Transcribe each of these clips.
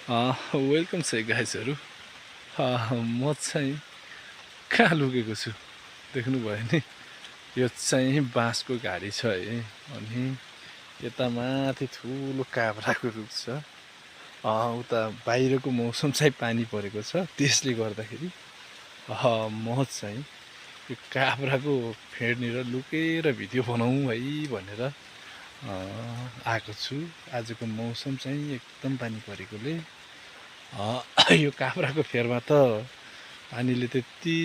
Welcome छ गाइजहरू। म चाहिँ कहाँ लुकेको छु देख्नुभयो नि। यो चाहिँ बाँसको घाडी छ है। अनि यता माथि ठुलो काभ्राको रुख छ। उता बाहिरको मौसम चाहिँ पानी परेको छ, त्यसले गर्दाखेरि म चाहिँ यो काभ्राको फेडनिर लुकेर भिडियो बनाउँ है भनेर आएको छु। आजको मौसम चाहिँ एकदम पानी परेकोले यो काभ्राको फेरमा त पानीले त्यति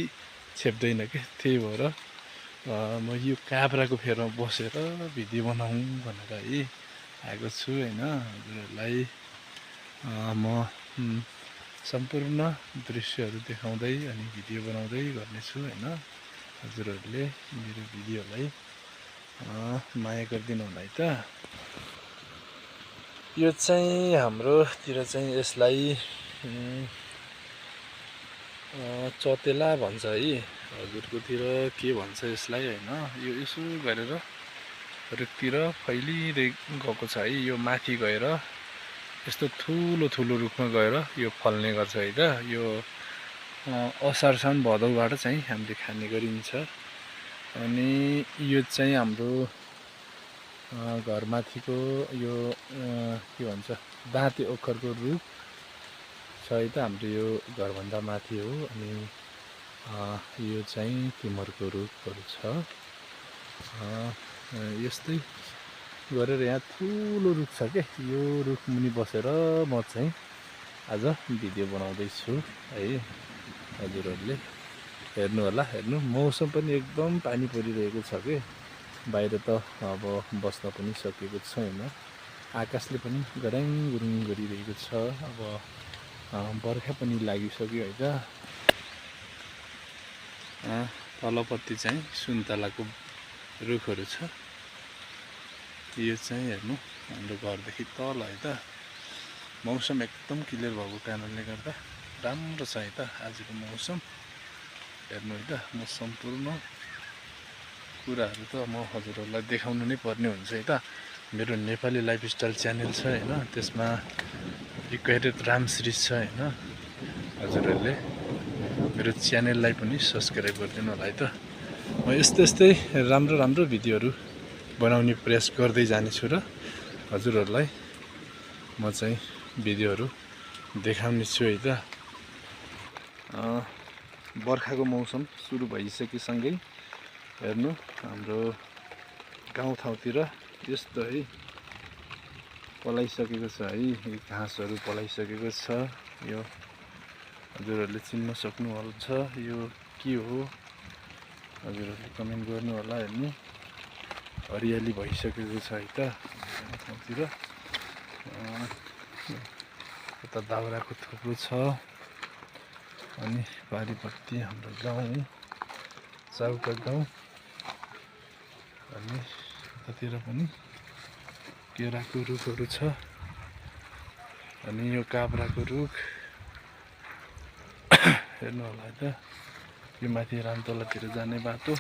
छेप्दैन के, त्यही भएर म यो काभ्राको फेरमा बसेर भिडियो बनाउँ भनेर है आएको छु होइन। हजुरहरूलाई म सम्पूर्ण दृश्यहरू देखाउँदै अनि भिडियो बनाउँदै गर्नेछु होइन। हजुरहरूले मेरो भिडियोलाई माया गरिदिनु होला है त। यो चाहिँ हाम्रोतिर चाहिँ यसलाई चतेला भन्छ है। हजुरकोतिर के भन्छ यसलाई होइन। यो यसो गरेर रुखतिर फैलिँदै गएको छ है। यो माथि गएर यस्तो ठुलो ठुलो रुखमा गएर यो फल्ने गर्छ है त। यो असार साउन भदौबाट चाहिँ हामीले खाने गरिन्छ। अनि यो चाहिँ हाम्रो घरमाथिको यो के भन्छ दाँते ओखरको रुख छ है त। हाम्रो यो घरभन्दा माथि हो। अनि यो चाहिँ तिमरको रुखहरू छ। यस्तै गरेर यहाँ ठुलो रुख छ के, यो रुख मुनि बसेर म चाहिँ आज भिडियो बनाउँदैछु है। हजुरहरूले हेर्नु होला। हेर्नु, मौसम पनि एकदम पानी परिरहेको छ के। बाहिर त अब बस्न पनि सकेको छैन। आकाशले पनि गराङ गुरुङ गरिरहेको छ। अब बर्खा पनि लागिसक्यो है त। तलपट्टि चाहिँ सुन्तलाको रुखहरू छ। यो चाहिँ हेर्नु हाम्रो घरदेखि तल है त। मौसम एकदम क्लियर भएको कारणले गर्दा राम्रो छ है त आजको मौसम। हेर्नु है त, म सम्पूर्ण कुराहरू त म हजुरहरूलाई देखाउनु नै पर्ने हुन्छ है त। मेरो नेपाली लाइफस्टाइल च्यानल छ होइन, त्यसमा रिक्वायर्ड राम सिरिज छ होइन। हजुरहरूले मेरो च्यानललाई पनि सब्सक्राइब गरिदिनु होला है त। म यस्तै राम्रो राम्रो भिडियोहरू बनाउने प्रयास गर्दै जानेछु र हजुरहरूलाई म चाहिँ भिडियोहरू देखाउने छु है त। बर्खाको मौसम सुरु भइसकेसँगै हेर्नु हाम्रो गाउँठाउँतिर यस्तो है पलाइसकेको छ है। यो घाँसहरू पलाइसकेको छ। यो हजुरहरूले चिन्न सक्नुहुन्छ यो के हो, हजुरहरूले कमेन्ट गर्नु होला। हेर्नु हरियाली भइसकेको छ है त गाउँठाउँतिर। यता दाउराको थुप्रो छ। अनि पारिपट्टि हाम्रो गाउँ चौका गाउँ। अनि यतातिर पनि केराको रुखहरू छ। अनि यो काभ्राको रुख हेर्नु होला है त। यो माथि रामतलातिर जाने बाटो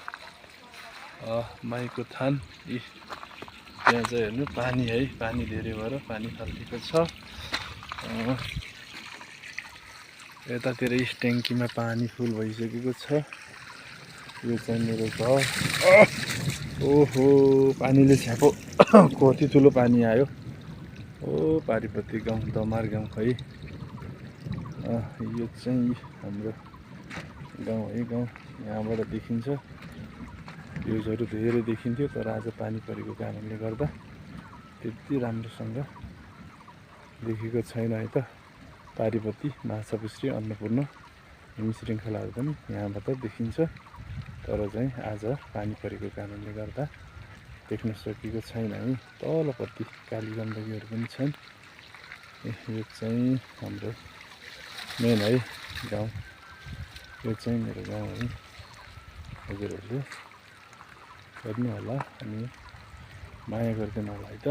माईको थान। त्यहाँ चाहिँ हेर्नु पानी है, पानी धेरै भएर पानी फाल्टिएको छ। यतातिर ट्याङ्कीमा पानी फुल भइसकेको छ। यो चाहिँ मेरो घर। ओहो पानीले छ्यापो कति ठुलो पानी आयो। पारिपट्टि गाउँ दमार गाउँ है। यो चाहिँ हाम्रो गाउँ है। गाउँ यहाँबाट देखिन्छ। भ्युजहरू धेरै देखिन्थ्यो, तर आज पानी परेको कारणले गर्दा त्यति राम्रोसँग देखेको छैन है त। पारिपट्टि माछापुछ्री अन्नपूर्ण हिम श्रृङ्खलाहरू पनि यहाँबाट देखिन्छ, तर चाहिँ आज पानी परेको कारणले गर्दा देख्न सकेको छैन है। तलपट्टि काली गण्डकीहरू पनि छन्। यो चाहिँ हाम्रो मेन है गाउँ। यो चाहिँ मेरो गाउँ है। हजुरहरूले हेर्नु होला अनि माया गरिदिनु होला है त।